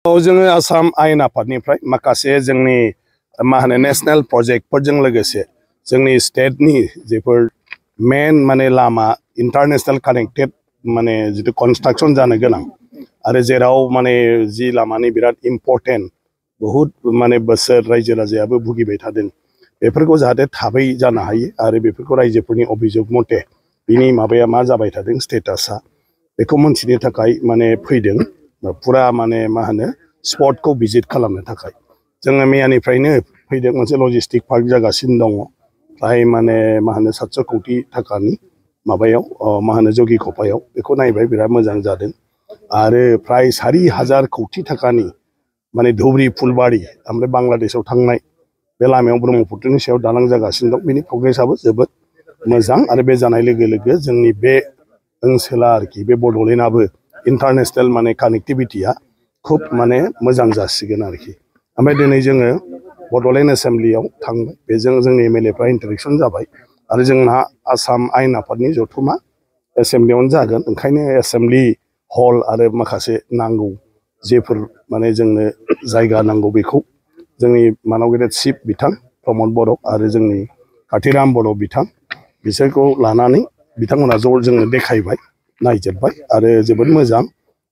जोङो आसाम आयेन आफादनिफ्राय माखासे जोंनि नेशनेल प्रजेक्टफोरजों लोगोसे जोंनि स्टेटनि जेफोर मेन लामा इंटरनेशनल कानेक्टेड जितु कन्स्ट्राक्शन जानो गोनां आरो जेराव जि लामानि बिराद इम्पर्टेन्ट बहुत बोसोर रायजो राजायाबो भुगिबाय थादों बेफोरखौ जाहाथे थाबै जानो हायो आरो बेफोरखौ रायजोफोरनि अभियोग मथे बिनि माबाया मा जाबाय थादों स्टेटासा बेखौ मोनथिनो थाखाय फैदों पुरा स्पट को विजिट खालामनो थाखाय जोङो मैयानिफ्रायनो फैदों मोनसे लजिस्टिक पार्क जागासिनो दङ फ्राय 700 कोटी थाखानि माबायाव जगी खपायाव बेखौ नायबाय बिराद मोजां जादों आरो फ्राय 4,000 कोटी थाखानि धुबरी फुलबाड़ी ओमफ्राय बांलादेशआव थांनाय बे लामायाव ब्रह्मपुत्रनि सायाव दालां जागासिनो दं बिनि प्रग्रेसआबो जोबोद मोजां आरो बे जानाय लोगो लोगो जोंनि बे ओनसोला आरोखि बे बड'लेण्डआबो इंटरनेशनल कानेक्टिविटीया खूब मोजां जासिगोन आरोखि ओमफ्राय दिनै जोङो बड'लेण्ड एसेम्बलियाव थांबाय बेजों जोंनि एमएलएफ्रा इंटरेक्शन जाबाय आरो जोंहा आसाम आयेन आफादनि जथुमा एसेम्बलियावनो जागोन ओंखायनो एसेम्बलि हल आरो माखासे नांगौ जेफोर जोंनो जायगा नांगौ बेखौ जोंनि मानाव गेदेर चिफ बिथां प्रमद बर' आरो जोंनि काथिराम बर' बिथां बिसोरखौ लानानै बिथांमोना ज' जोंनो देखायबाय नायजोबबाय आरो जोबोद मोजां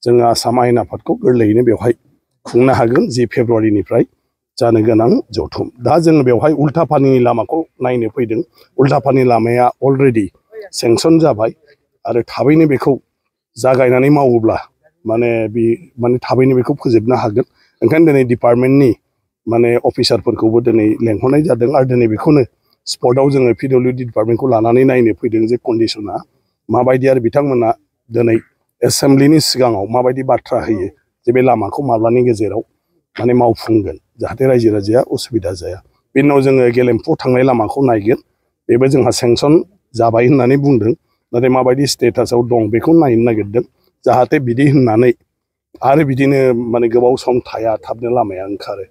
जोङो आसाम आयेन आफादखौ गोरलैयैनो बेवहाय खुंनो हागोन 10 फेब्रुवारिनिफ्राय जानो गोनां जथुम दा जोङो बेवहाय उल्टापानिनि लामाखौ नायनो फैदों उल्टापानि लामाया अलरेडि सेंसन जाबाय आरो थाबैनो बेखौ जागायनानै मावोब्ला थाबैनो बेखौ फोजोबनो हागोन ओंखायनो दिनै डिपार्टमेन्टनि अफिसारफोरखौबो दिनै लेंहरनाय जादों आरो दिनै बेखौनो स्पटआव जोङो पिडब्लिउडि डिपार्टमेन्टखौ लानानै नायनो फैदों जे कन्डिशना माबायदि आरो बिथांमोना दिनै एसेम्बलिनि सिगाङाव माबायदि बाथ्रा होयो जे बे लामाखौ माब्लानि गेजेराव मावफुंगोन जाहाथे रायजो राजाया उसुबिदा जाया बेनि उनाव जोङो गेलेमफु थांनाय लामाखौ नायगोन बेबो जोंहा सेंसन जाबाय होननानै बुंदों नाथाय माबायदि स्टेटासआव दं बेखौ नायनो नागिरदों जाहाथे बिदि होननानै आरो बिदिनो गोबाव सम थाया थाबनो लामाया ओंखारो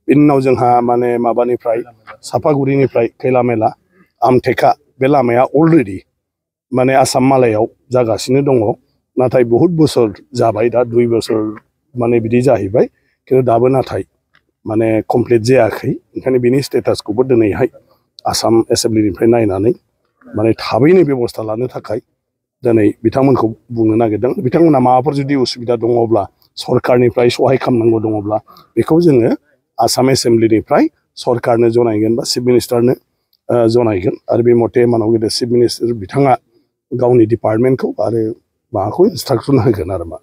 बेनि उनाव जोंहा माबानिफ्राय सापागुरिनिफ्राय खैलामेला आमथेखा बे लामाया अलरेडि आसाम मालायाव जागासिनो दङ नाथाय बहुत बोसोर जाबाय दा 2 बोसोर बिदि जाहैबाय खिन्थु दाबो नाथाय कमप्लिट जायाखै ओंखायनो बिनि स्टेटासखौबो दिनैहाय आसाम एसेम्बलिनिफ्राय नायनानै थाबैनो बेबस्था लानो थाखाय दिनै बिथांमोनखौ बुंनो नागिरदों बिथांमोना माबाफोर जुदि उसुबिदा दङब्ला सरकारनिफ्राय सहाय खालामनांगौ दङब्ला बेखौ जोङो आसाम एसेम्बलिनिफ्राय सरकारनो जनायगोन बा चिफ मिनिस्टारनो जनायगोन आरो बे मथे मानाव गेदेर चिफ मिनिस्टार बिथाङा गावनि डिपार्टमेन्टखौ आरो माबाखौ इन्सट्राक्सन होगोन आरो मा